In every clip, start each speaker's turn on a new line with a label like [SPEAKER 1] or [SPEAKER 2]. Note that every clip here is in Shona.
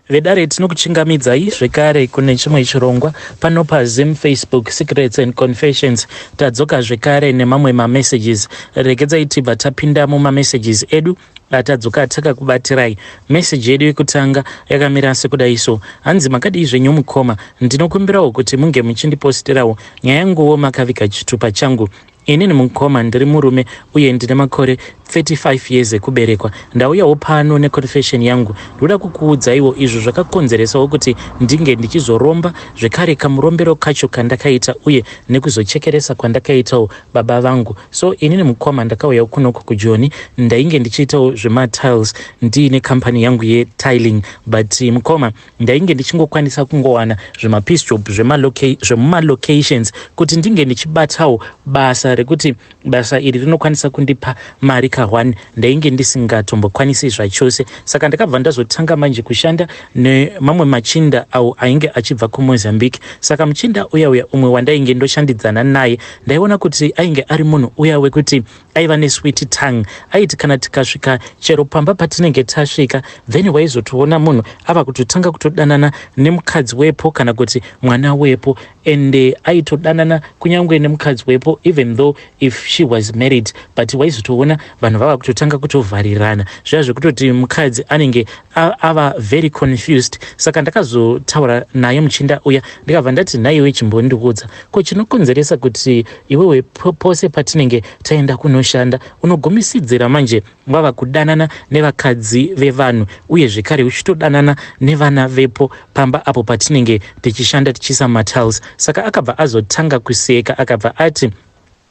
[SPEAKER 1] Vedare tinokuchingamidzai zvekare kune chimwe chirongwa pano paZim Facebook Secrets and Confessions. Tadzoka zvekare nemamwe mamessages. Regedzai tibva tapinda mumamessages edu atadzoka takakubatirai. Message yedu yekutanga yakamira sekudai so. Hanzi makadii zvenyu mukoma, ndinokumbirawo kuti munge muchindipostirawo nyaya yanguwo makaviga chitupa changu. Inini mukoma ndiri murume uye ndine makore 35 years ekuberekwa. Ndauyawo pano neconfession yangu. Ndoda kukuudzaiwo izvo zvakakonzeresawo kuti ndinge ndichizoromba zvekare kamurombero kacho kandakaita uye nekuzochekeresa kwandakaitawo baba vangu. So inini mukoma ndakauyawo kunoku kuJoni ndainge ndichiitawo zvematiles ndiine company yangu yetiling but mukoma ndainge ndichingokwanisa kungowana zvemapiece job zvemumalocations kuti ndinge ndichibatawo basa rekuti basa iri rinokwanisa kundipa mari ka1 ndainge ndisingatombokwanisi zvachose. Saka ndakabva ndazotanga manje kushanda nemamwe machinda awo ainge achibva kuMozambique. Saka muchinda uya uya umwe wandainge ndoshandidzana naye ndaiona kuti ainge ari munhu uya wekuti aiva nesweet tongue. Aiti kana tikasvika chero pamba patinenge tasvika then waizotoona munhu ava kutotanga kutodanana nemukadzi wepo kana kuti mwana wepo, ende aitodanana kunyange nemukadzi wepo even though if she was married, but waizotoona vanhu vava kutotanga kutovharirana zviya zvekutoti mukadzi anenge ava very confused. Saka ndakazotaura naye muchinda uya ndikabva ndati, nhaiwe, chimbondiudza ko chinokonzeresa kuti iwewe pose patinenge taenda kunoshanda unogumisidzira manje wava kudanana nevakadzi vevanhu uye zvekare uchitodanana nevana vepo pamba apo patinenge tichishanda tichiisa matiles? Saka akabva azotanga kuseka, akabva ati,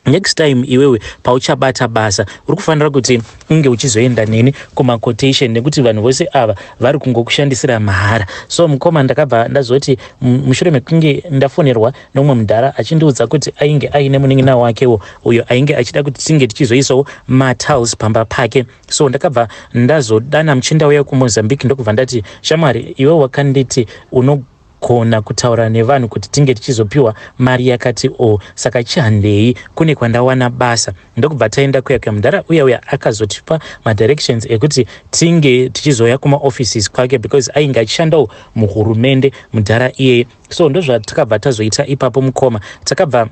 [SPEAKER 1] next time iwewe pauchabata basa uri kufanira kuti unge uchizoenda neni kumaquotation nekuti vanhu vose ava vari kungokushandisira mahara. So mukoma, ndakabva ndazoti mushure mekunge ndafonerwa nomumwe mudhara achindiudza kuti ainge aine munin'ina wakewo uyo ainge achida kuti tinge tichizoisawo matiles pamba pake, so ndakabva ndazodana muchinda uya kuMozambique ndokubva ndati, shamwari, iwe wakanditi unogona kutaura nevanhu kuti tinge tichizopiwa mari yakati o, saka chihandei kune kwandawana basa. Ndokubva taenda kuya kuya, mudhara uya uya akazotipa madirections ekuti tinge tichizoya kumaoffices kwake because ainge achishandawo muhurumende mudhara iyeye. So ndozvatakabva tazoita ipapo mukoma. Takabva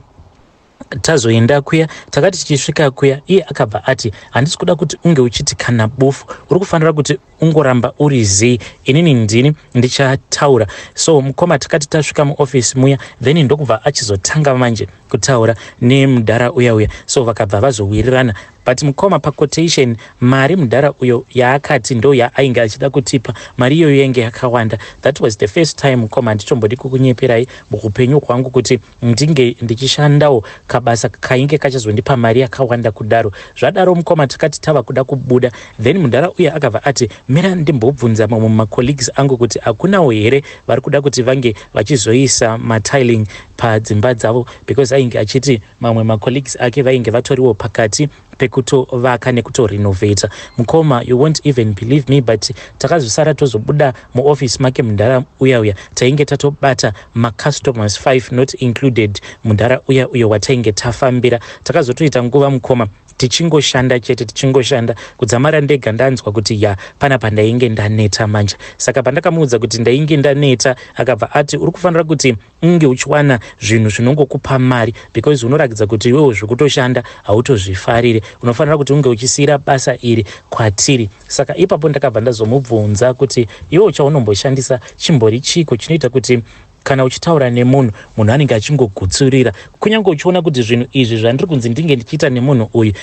[SPEAKER 1] tazoenda kuya, takati tichisvika kuya iye akabva ati, handisi kuda kuti unge uchiti kana bufu, uri kufanira kuti ungoramba uri zii, inini ndini ndichataura. So mukoma, takati tasvika muofisi muya then ndokubva achizotanga manje kutaura nemudhara uya uya, so vakabva vazowirirana. But mukoma, paquotation mari mudhara uyo yaakati ndo yaainge achida kutipa, mari iyoyo yainge yakawanda. That was the first time mukoma, handitombodi kukunyeperai, muupenyu hwangu kuti ndinge ndichishandawo kabasa kainge kachazondipa mari yakawanda kudaro. Zvadaro mukoma, takati tava kuda kubuda then mudhara uya akabva ati, mira ndimbobvunza mamwe macolleagues angu kuti hakunawo here vari kuda kuti vange vachizoisa matiling padzimba dzavo, because ainge achiti mamwe macolleagues ake vainge vatoriwo pakati pekutovaka nekutorenovata. Mukoma, you won't even believe me, but takazosara tozobuda muoffice make mudhara uya uya tainge tatobata macustomers 5, not included mudhara uya uyo watainge tafambira. Takazotoita nguva mukoma tichingoshanda chete, tichingoshanda kudzamara ndega ndanzwa kuti ya, panapa ndainge ndaneta manje. Saka pandakamuudza kuti ndainge ndaneta, akabva ati, uri kufanira kuti unge uchiwana zvinhu zvinongokupa mari because unoratidza kuti iwewo zvekutoshanda hautozvifariri, unofanira kuti unge uchisiyira basa iri kwatiri. Saka ipapo ndakabva ndazomubvunza kuti, iwewo chaunomboshandisa chimbori chiko chinoita kuti kana uchitaura nemunhu, munhu anenge achingogutsurira, kunyange uchiona kuti zvinhu izvi zvandiri kunzi ndinge ndichiita nemunhu uyu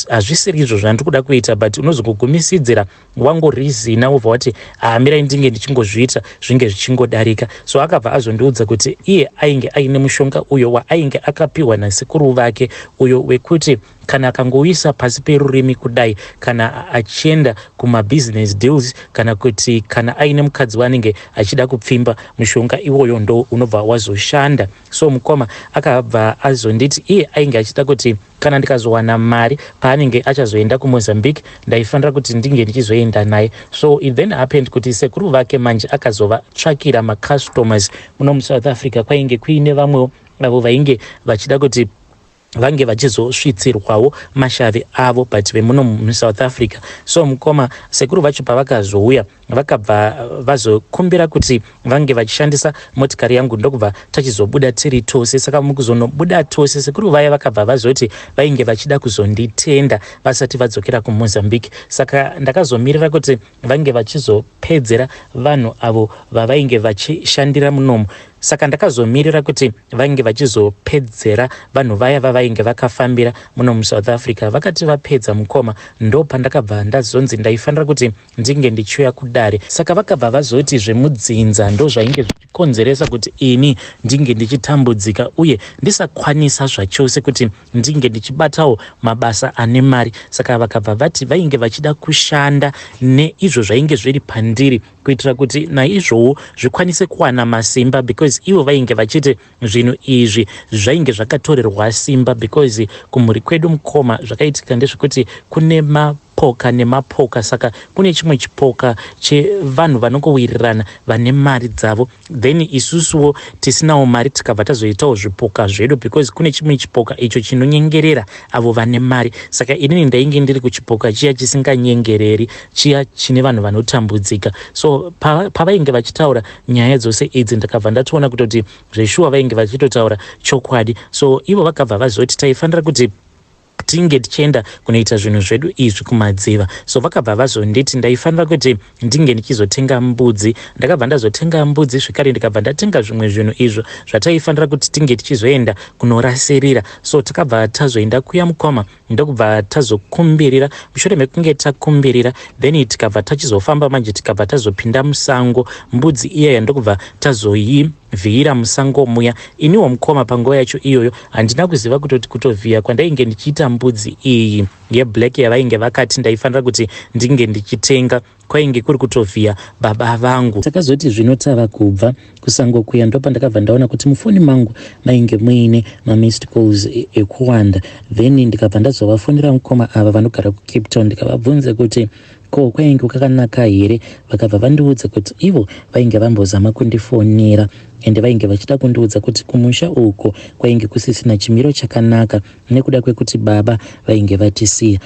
[SPEAKER 1] hazvisiri izvo zvandiri kuda kuita, but unozongogumisidzira wangorizina wobva wati, hamirai ndinge ndichingozviita zvinge zvichingodarika? So akabva azondiudza kuti iye ainge aine mushonga uyo waainge akapiwa nasekuru vake, uyo wekuti kana akangoisa pasi perurimi kudai, kana achienda kumabusiness deals kana kuti kana aine mukadzi waanenge achida kupfimba, mushonga iwoyo ndo unobva wazoshanda. So mukoma, akabva azonditi iye ainge achida kuti kana ndikazowana mari paanenge achazoenda kuMozambique, ndaifanira kuti ndinge ndichizoenda naye. So it then happened kuti sekuru vake manje akazovatsvakira macustomers muno muSouth Africa. Kwainge kuine vamwewo avo vainge vachida kuti Vange vachizosvitsirwawo mashavi avo but vemuno muSouth Africa. So mukoma, sekuru vacho pavakazouya vakabva vazokumbira kuti vange vachishandisa motikari yangu, ndokubva tachizobuda tiri tose. Saka mukuzonobuda tose, sekuru vaya vakabva vazoti vainge vachida kuzonditenda vasati vadzokera kuMozambique. Saka ndakazomirira kuti vange vachizopedzera vanhu avo vavainge vachishandira munomu. Saka ndakazomirira kuti vainge vachizopedzera vanhu vaya vavainge vakafambira muno muSouth Africa. Vakati vapedza, mukoma, ndo pandakabva ndazonzi ndaifanira kuti ndinge ndichiuya kudare. Saka vakabva vazoti zvemudzinza ndo zvainge zvichikonzeresa kuti ini ndinge ndichitambudzika uye ndisakwanisa zvachose kuti ndinge ndichibatawo mabasa ane mari. Saka vakabva vati vainge vachida kushanda neizvo zvainge zviri pandiri kuitira kuti naizvowo zvikwanise kuwana masimba, because ivo vainge vachiti zvinhu izvi zvainge zvakatorerwa simba, because kumhuri kwedu, mukoma, zvakaitika ndezvekuti kune mapoka nemapoka. Saka kune chimwe chipoka chevanhu vanongowirirana vane mari dzavo, then isusuwo tisinawo mari tikabva tazoitawo zvipoka zvedu, because kune chimwe chipoka icho chinonyengerera avo vane mari. Saka inini ndainge ndiri kuchipoka chiya chisinganyengereri, chiya chine vanhu vanotambudzika. So pavainge vachitaura nyaya dzose idzi, ndakabva ndatoona kutoti zveshuwa vainge vachitotaura chokwadi. So ivo vakabva vazoti taifanira kuti tinge tichienda kunoita zvinhu zvedu izvi kumadziva. So vakabva vazonditi ndaifanira kuti ndinge ndichizotenga mbudzi. Ndakabva ndazotenga mbudzi zvekare, ndikabva ndatenga zvimwe zvinhu izvo zvataifanira kuti tinge tichizoenda kunorasirira. So takabva tazoenda kuya, mukoma, ndokubva tazokumbirira. Mushure mekunge takumbirira, then tikabva tachizofamba manje, tikabva tazopinda musango. Mbudzi iyaya ndokubva tazoivhiyira musango muya. Iniwo, mukoma, panguva yacho iyoyo handina kuziva kutoti kutovhiya kwandainge ndichiita mbudzi iyi yeblack yavainge vakati ndaifanira kuti ndinge ndichitenga kwainge kuri kutovhiya baba vangu. Takazoti zvino tava kubva kusango kuya, ndopandakabva ndaona kuti mufoni mangu mainge muine mamissed calls ekuwanda. Then ndikabva ndazovafonera mukoma ava vanogara kuCape Town, ndikavabvunza kuti ko kwainge kwakanaka here. Vakabva vandiudza kuti ivo vainge vambozama kundifonera ende vainge vachida kundiudza kuti kumusha uko kwainge kusisina chimiro chakanaka nekuda kwekuti baba vainge vatisiya.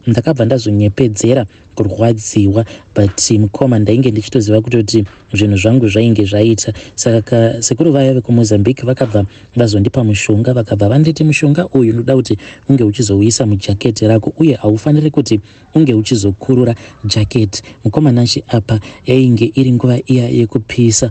[SPEAKER 1] Ndakabva ndazonyepedzera kurwadziwa, but mukoma, ndainge ndichitoziva kutoti zvinhu zvangu zvainge zvaita. Saka sekuru vaya vekuMozambique vakabva vazondipa mushonga. Vakabva vanditi, "Mushonga uyu ndoda kuti unge uchizouisa mujaketi rako, uye haufaniri kuti unge uchizokurura jaketi." Mukoma Nashi, apa yainge iri nguva iya yekupisa.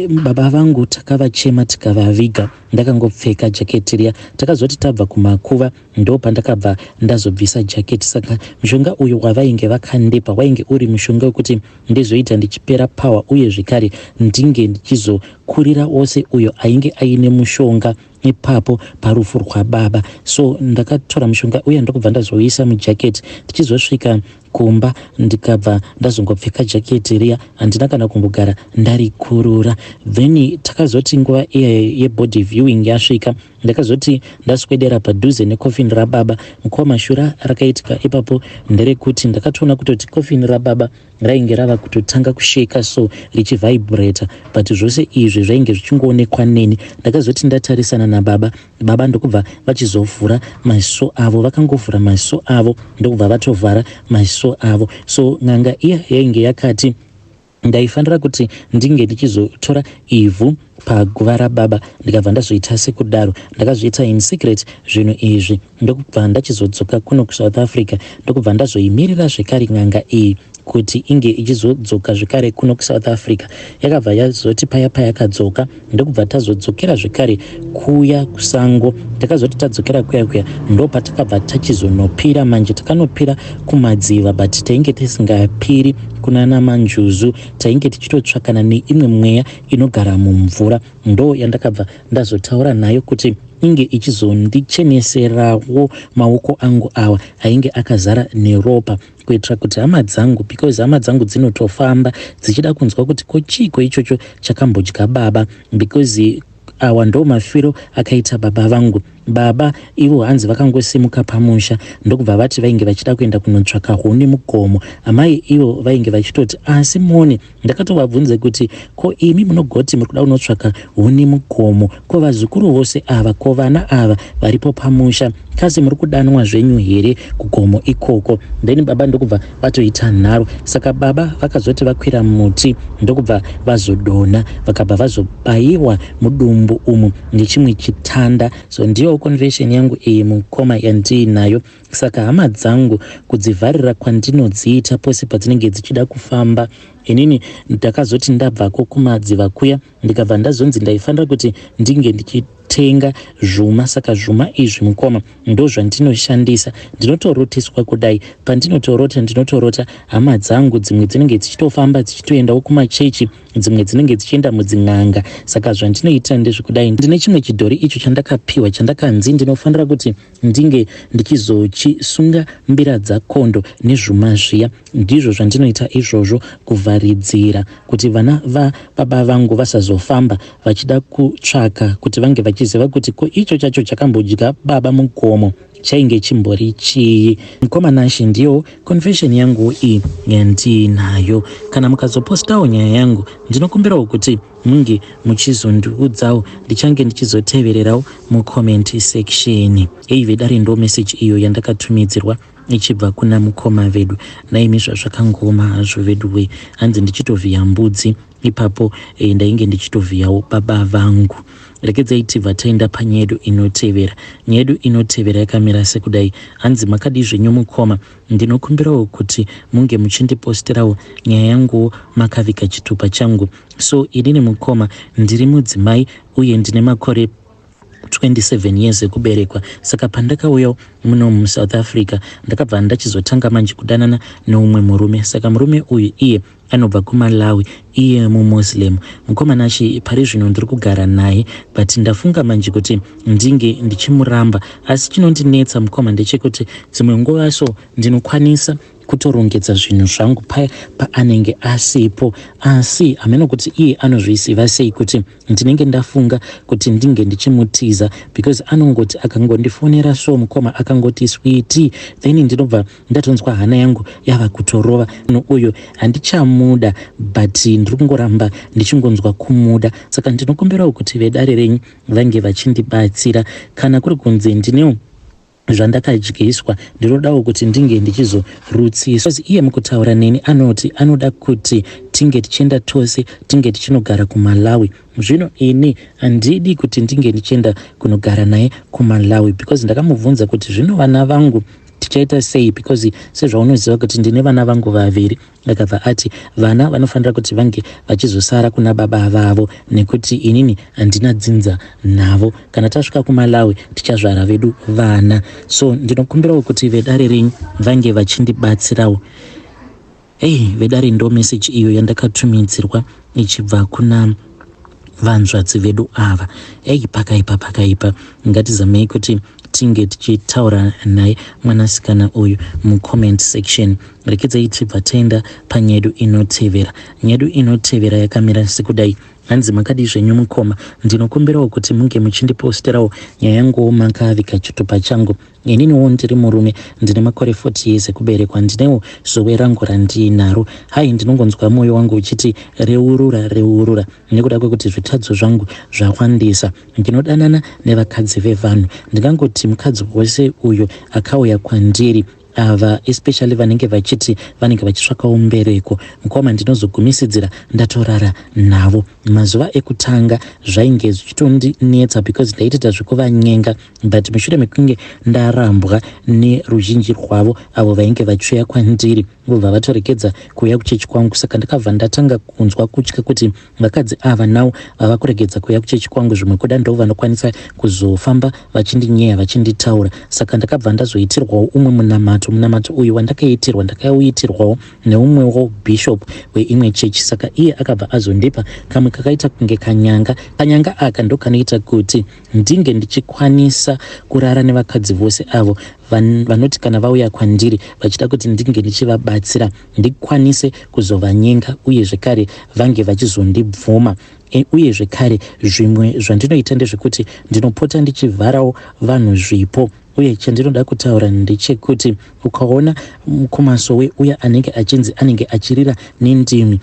[SPEAKER 1] Baba vangu takavachema, tikavaviga ndakangopfeka jaketi riya. Takazoti tabva kumakuva, ndo pandakabva ndazobvisa jaketi. Saka mushonga uyu wavainge vakandipa wainge uri mushonga wekuti ndizoita ndichipera power, uye zvekare ndinge ndichizokurira wose uyo ainge aine mushonga ipapo parufu rwababa. So ndakatora mushonga uya, ndokubva ndazoisa mujaketi. Tichizosvika kumba, ndikabva ndazongopfeka jaketi riya, handina kana kumbogara ndarikurura. Then takazoti nguva iya yebody viewing yasvika, ndakazoti ndaswedera padhuze nekofini rababa, mukoma, shura rakaitika ipapo nderekuti ndakatoona kutoti kofini rababa rainge rava kutotanga kusheka, so richivhibrata, but zvose izvi zvainge zvichingoonekwa neni. Ndakazoti ndatarisana nababa, baba ndokubva vachizovhura maziso avo. Vakangovhura maziso avo, ndokubva vatovhara maziso avo. So n'anga iya yainge yakati ndaifanira kuti ndinge ndichizotora ivhu paguva rababa, ndikabva ndazoita sekudaro. Ndakazviita in secret zvinhu izvi, ndokubva ndachizodzoka kuno kuSouth Africa, ndokubva ndazoimirira zvekare n'anga iyi kuti inge ichizodzoka zvekare kuno kuSouth Africa. Yakabva yazoti paya payakadzoka, ndokubva tazodzokera zvekare kuya kusango. Takazoti tadzokera kuya kuya, ndo patakabva tachizonopira manje. Takanopira kumadziva, but tainge tisingapiri kunana manjuzu, tainge tichitotsvakana neimwe mweya inogara mumvura. Ndo yandakabva ndazotaura nayo kuti inge ichizondicheneserawo maoko angu awa ainge akazara neropa, kuitira kuti hama dzangu, because hama dzangu dzinotofamba dzichida kunzwa kuti ko chiiko ichocho chakambodya baba, because awa ndo mafiro akaita baba vangu. Baba ivo hanzi vakangosimuka pamusha ndokubva vati vainge vachida kuenda kunotsvaka huni mugomo. Amai ivo vainge vachitoti asi Moni ndakatovabvunze kuti ko imi munogoti muri kuda kunotsvaka huni mugomo ko vazukuru vose ava ko vana ava varipo pamusha kasi muri kudanwa zvenyu here kugomo ikoko then baba ndokubva vatoita nharo saka baba vakazoti vakwira muti ndokubva vazodonha vakabva vazobayiwa mudumbu umu nechimwe chitanda so ndiyo confession yangu iyi mukoma yandiinayo saka hama dzangu kudzivharira kwandinodziita pose padzinenge dzichida kufamba inini ndakazoti ndabvako kumadziva kuya ndikabva ndazonzi ndaifanira kuti ndinge ndichitenga zvuma saka zvuma izvi mukoma ndozvandinoshandisa ndinotorotiswa kudai pandinotorota ndinotorota hama dzangu dzimwe dzinenge dzichitofamba dzichitoendawo kumachechi dzimwe dzinenge dzichienda mudzin'anga saka zvandinoita ndezvekudai ndine chimwe chidhori icho chandakapiwa chandakanzi ndinofanira kuti ndinge ndichizochisunga mbira dzakondo nezvuma zviya ndizvo zvandinoita izvozvo kuvharidzira kuti vana vababa vangu vasazofamba vachida kutsvaka kuti vange vachiziva kuti ko icho chacho chakambodya baba mugomo chainge chimbori chii mukoma Nashe ndiyo confession yangu iyi yandiinayo kana mukazopostawo nyaya yangu ndinokumbirawo kuti munge muchizondiudzawo ndichange ndichizotevererawo mucomment section ei vedare ndo message iyo yandakatumidzirwa ichibva kuna mukoma vedu naimi zvazvakangooma hazvo vedu we hanzi ndichitovhiya mbudzi ipapo e, ndainge ndichitovhiyawo baba vangu rekedzai tibva taenda panyaya yedu inotevera nyaya yedu inotevera yakamira sekudai hanzi makadii zvenyu mukoma ndinokumbirawo kuti munge muchindiposterawo nyaya yanguwo makaviga chitupa changu so inini mukoma ndiri mudzimai uye ndine makore 27 years ekuberekwa saka pandakauya muno muSouth Africa ndakabva ndachizotanga manje kudanana neumwe murume saka murume uyu iye anobva kuMalawi iye muMuslim mukomana achi pari zvino ndiri kugara naye but ndafunga manje kuti ndinge ndichimuramba asi chinondinetsa mukoma ndechekuti dzimwe nguva so ndinokwanisa kutorongedza zvinhu zvangu paya paanenge asipo asi hameno kuti iye anozviziva sei kuti ndinenge ndafunga kuti ndinge ndichimutiza because anongoti akangondifonera so mukoma akangoti sweetie then ndinobva ndatonzwa hana yangu yava kutorova nouyo handichamuda but ndiri kungoramba ndichingonzwa kumuda saka ndinokumbirawo kuti vedare renyu vange vachindibatsira kana kuri kunzi ndinewo zvandakadyiswa ndinodawo kuti ndinge ndichizorutsiswa iye mukutaura neni anoti anoda kuti tinge tichienda tose tinge tichinogara kuMalawi zvino ini handidi kuti ndinge ndichienda kunogara naye kuMalawi because ndakamubvunza kuti zvino vana vangu tichaita sei because sezvaunoziva kuti ndine vana vangu vaviri akabva ati vana vanofanira kuti vange vachizosara kuna baba vavo nekuti inini handina dzinza navo kana tasvika kuMalawi tichazvara vedu vana so ndinokumbirawo kuti vedare renyu vange vachindibatsirawo ei vedare ndo message iyo yandakatumidzirwa ichibva kuna vanzvadzi vedu ava ei pakaipa pakaipa ngatizamei kuti tinge tichitaura naye mwanasikana uyu mucomment section rekedzai tibva taenda panyaya yedu inotevera nyaya yedu inotevera yakamira sekudai hanzi makadii zvenyu mukoma ndinokumbirawo kuti munge muchindiposterawo nyaya yanguwo makaviga chitupa changu ininiwo ndiri murume ndine makore 40 years ekuberekwa ndinewo zowe rangu randiinaro hai ndinongonzwa mwoyo wangu uchiti reurura reurura nekuda kwekuti zvitadzo zvangu zvawandisa ndinodanana nevakadzi vevanhu ndingangoti mukadzi wose uyo akauya kwandiri ava especially vanenge vachiti vanenge vachitsvakawo mbereko mukoma ndinozogumisidzira ndatorara navo mazuva ekutanga zvainge zvichitondinetsa because ndaitoita zvekuvanyenga but mushure mekunge ndarambwa neruzhinji rwavo avo vainge vachiuya kwandiri vobva vatoregedza kuuya kuchechi kwangu saka ndakabva ndatanga kunzwa kutya kuti vakadzi ava navo vava kuregedza kuuya kuchechi kwangu zvimwe kuda ndo vanokwanisa kuzofamba vachindinyeya vachinditaura saka ndakabva ndazoitirwawo umwe munamato. munamato. Munamato uyu wandakaitirwa ndakauitirwawo neumwewo bishop weimwe chechi, saka iye akabva azondipa kamwe kakaita kunge kanyanga. Kanyanga aka ndokanoita kuti ndinge ndichikwanisa kurara nevakadzi vose avo vanoti kana vauya kwandiri vachida kuti ndinge ndichivabatsira, ndikwanise kuzovanyenga uye zvekare vange vachizondibvuma. Uye zvekare zvimwe zvandinoita ndezvekuti ndinopota ndichivharawo vanhu zvipo. Uye chandinoda kutaura ndechekuti ukaona mukomasowe uya anenge achinzi anenge achirira nendimi,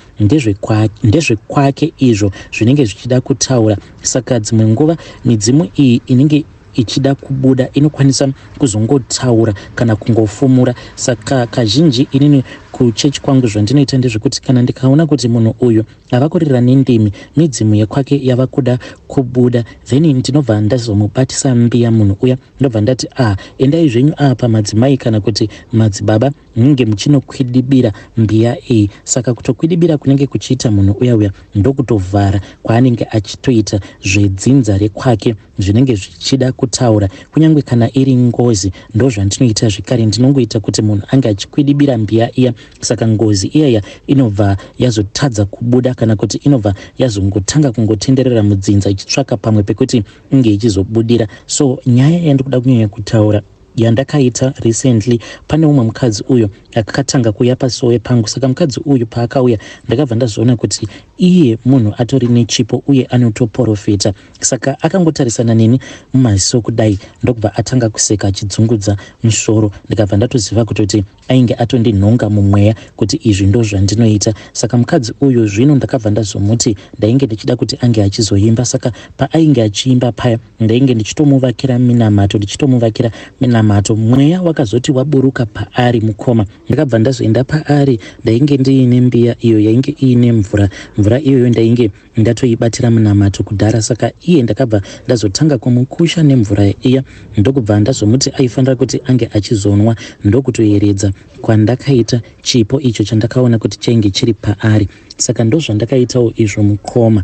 [SPEAKER 1] ndezvekwake izvo zvinenge zvichida kutaura. Saka dzimwe nguva midzimu iyi inenge ichida kubuda inokwanisa kuzongotaura kana kungofumura. Saka kazhinji inini kuchechi kwangu zvandinoita ndezvekuti kana ndikaona kuti munhu uyu ava kurira nendimi, midzimu yekwake yava kuda kubuda, then ndinobva ndazomubatisa mbiya munhu uya, ndobva ndati, "A ah, endai zvenyu apa madzimai kana kuti madzibaba, munge muchinokwidibira mbiya iyi." Saka kutokwidibira kunenge kuchiita munhu uya uya ndokutovhara kwaanenge achitoita zvedzinza rekwake zvinenge zvichida kutaura, kunyange kana iri ngozi. Ndozvandinoita zvekare, ndinongoita kuti munhu ange achikwidibira mbiya iya, saka ngozi iyaya inobva yazotadza kubuda kana kuti inobva yazongotanga kungotenderera mudzinza ichitsvaka pamwe pekuti inge ichizobudira. So nyaya yandikuda kunyanya kutaura yandakaita recently, pane umwe mukadzi uyo akatanga kuuya pasowe pangu. Saka mukadzi uyu paakauya, ndakabva ndazoona kuti iye munhu atori nechipo uye anotoprofita. Saka akangotarisana neni mumaziso kudai, ndokubva atanga kuseka achidzungudza musoro. Ndikabva ndatoziva kutoti ainge atondinhonga mumweya kuti izvi ndo zvandinoita. Saka mukadzi uyu zvino ndakabva ndazomuti ndainge ndichida kuti ange achizoimba. Saka paainge achiimba paya, ndainge ndichitomuvakira minamato, ndichitomuvakira minamato. Mweya wakazoti waburuka paari, mukoma, ndakabva ndazoenda paari. Ndainge ndiine mbiya iyo yainge iine mvura. Mvura iyoyo ndainge ndatoibatira munamato kudhara. Saka iye ndakabva ndazotanga kumukusha nemvura iya, ndokubva ndazomuti aifanira kuti ange achizonwa. Ndokutoyeredza kwandakaita chipo icho chandakaona kuti chainge chiri paari. Saka ndozvandakaitawo izvo, mukoma.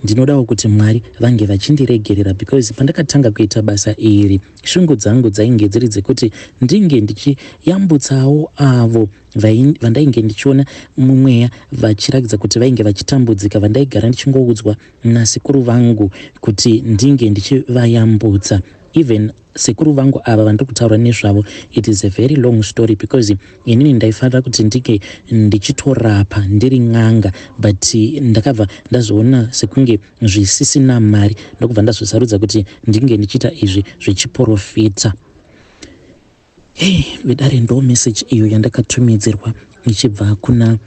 [SPEAKER 1] Ndinodawo kuti Mwari vange vachindiregerera, because pandakatanga kuita basa iri, shungu dzangu dzainge dziri dzekuti ndinge ndichiyambutsawo avo vandainge ndichiona mumweya vachiratidza kuti vainge vachitambudzika, vandaigara ndichingoudzwa nasekuru vangu kuti ndinge ndichivayambutsa. Even sekuru vangu ava vandiri kutaura nezvavo, it is a very long story, because inini ndaifanira kuti ndinge ndichitorapa ndiri n'anga, but ndakabva ndazoona sekunge zvisisina mari, ndokubva ndazosarudza kuti ndinge ndichiita izvi zvechiprofita. Hey, vedare, ndo message iyo yandakatumidzirwa ichibva kuna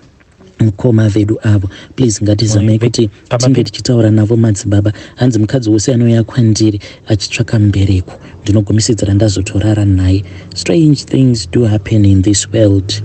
[SPEAKER 1] mukoma vedu avo. Please, ngatizamei kuti tinge tichitaura navo madzibaba. Hanzi mukadzi wose anouya kwandiri achitsvaka mbereko, ndinogumisidzira ndazotorara naye. Strange things do happen in this world.